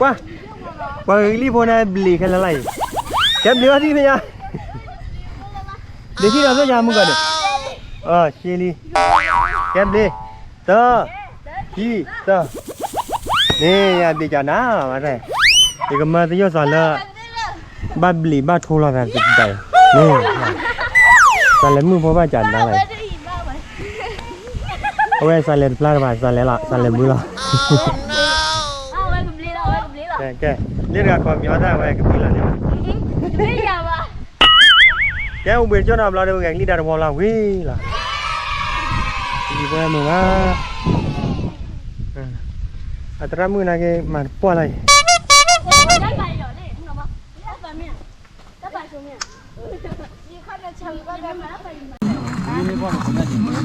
ပှၤ, ပှၤကလံၣ်ဖိန့ၣ်ဘျ့းခဲလၢာ်လၢ်အံၤ, ကဲဘျ့းဘၣ်သံမ့ၢ်ယါ, ဘျ့းခံဒီးသိၣ်ယါမုၢ်ကီၢ်ဒီး, အၢ ရှ့လံ, ကဲဘျ့း, တၢ, ခံ, တၢ, န့ၣ်ယဘျ့းကနၤ, ယကမၤသယိၣ်စးလၢ ဘၣ်ဘျ့းဘၣ်ထိလီၤသးတဒၣ်အံၤ, စးလဲၤမုၣ်ဖိဘၣ်ကနၤလီၤ, အဝဲစးလဲၤတဖျါတဘၣ်, စးလဲၤလီၤ, စးလဲၤဘုလီၤ, ကဲ, လၢတဂၤခီပညီတၢ်ဝဲကဘျ့လီၤန့ၣ်, ကဲအိၣ်ဘှံးတကၠိၢ်နီတဘျီဒီး ပဂဲၤကလံၣ်တၢ်တဝီလီၤဝံၤလီၤ, လံၤပှဲမုာ်ဘၣ်, အသရၣ်မုၣ်နာ်က့မၤတပှၢ်လီၤအံၤ ဘၣ်န့ၣ်, မုၢ်ဒီးပှၢ်နီၢ်မ့ၢ်ဝံၤလံဧါ, အမ့ၢ်ဝံၤလံဘၣ်, ဝံၤလ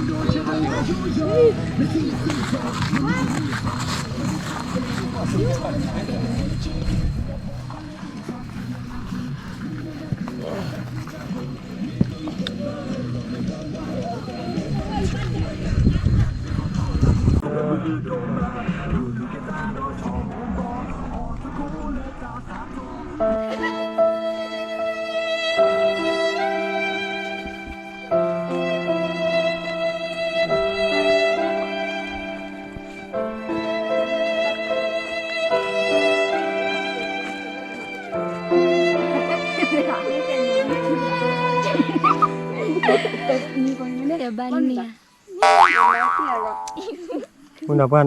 ံဘၣ်,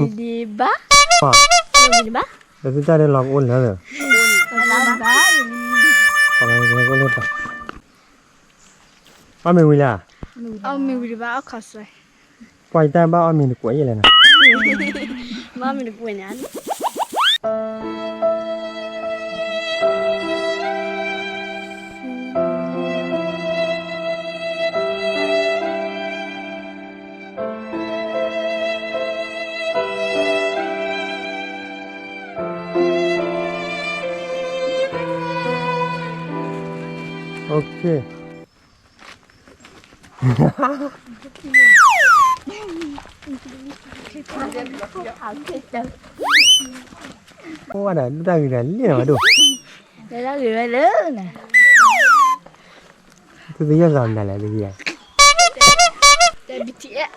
ဒီးသုတၢ်ဒဲးလီၤကအိၣ်လၢာ်, အီၣ်မ့ၢ်ဝံၤလံဧါ, အီၣ်မ့ၢ်ဝံၤလံဘၣ်, အီၣ်ခီဆွဲ, ပှၤယတၢ်ဘၣ်အီၣ်မ့ၢ်တကွဲးယဲလဲၣ်နီၤ, ဘၣ်မ့ၢ်တကွဲးန့ၣ် အိၣ်ဝဲဒၣ်ဒုၣ်တၢ်ဂ့ၤဒီးလံနီၤဒိၣ်, ဒုၣ်တၢ်ဂ့ၤဝဲလၢနၤ, သုသ့ၣ်ညါစ့ၢ်မနုၤလဲၣ်, သုသ့ၣ်ညါ, BTS,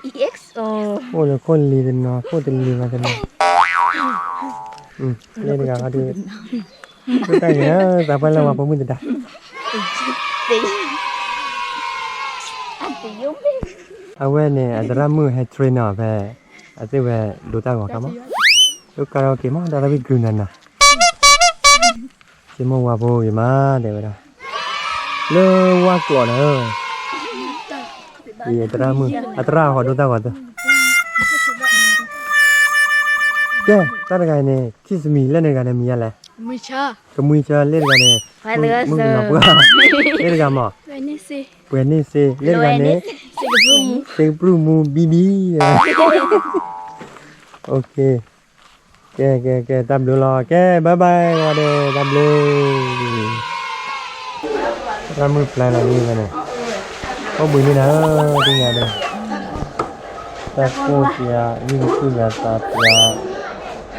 EXO, အိၣ်လၢခိၣ်လံၤတနီၤ ခိၣ်တလံၤမးတနီၤ, လၢတဂၤဟီဒုး, ဒုၣ်တၢ်ဂ့ၤလၢသးပှၢ်လၢဝဲဖိမုၣ်သဒါ အဝဲန့ၣ် အသရၣ်မုၣ်ဟဲ train နီၤဖဲ အသ့ၣ်ဝဲဒိတၢ်ဂီၤခါမး, လၢ karaoke မး တၢ်သးဝံၣ်ကရုနၤနၤ, စ့မိၢ်ဝါဖိဂ့ၤမး တဲဝဲဒၣ်, လၢဝါကျိာ်ဒီး, အသရၣ်မုၣ် အသရၣ်ဟီဒိတၢ်ဂီၤသၢ, ကဲ တၢ်တဂၤအံၤန့ၣ် ခံစမံၤလၢန့ၣ်တဂၤန့ၣ်မံၤယါလဲၣ်, ကမှံဆၢ, လၢတဂၤန့ၣ်, မုၣ်ကနီၤပှၢ်, လၢတဂၤမး, ပှဲၤန့ၢ်စ့, လၢတဂၤန့ၣ်, စ့ကပြုၢ်မူ ဘံဘံ ကဲ ကဲ ကဲ တၢ်ဘျုးလီၤ, ကဲ bye bye ဝဲဒီး တၢ်ဘျုး, တၢ်မုၢ်ဖျါလီၤလံဝဲန့ၣ်, အိၣ်ဘှံးန့ၢ်နၤဧၢ သ့ၣ်ညါဒီး, တၢ်ကိၢ်ပျး မုၢ်ကသူၣ်ယၤသးပျး သု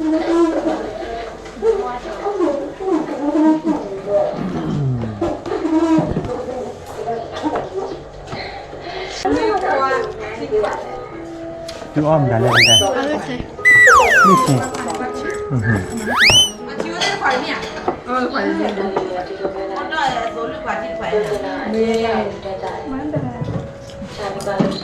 အီၣ်မတၤလဲၣ်, မ့ၢ်ဆံ, မ့ၢ်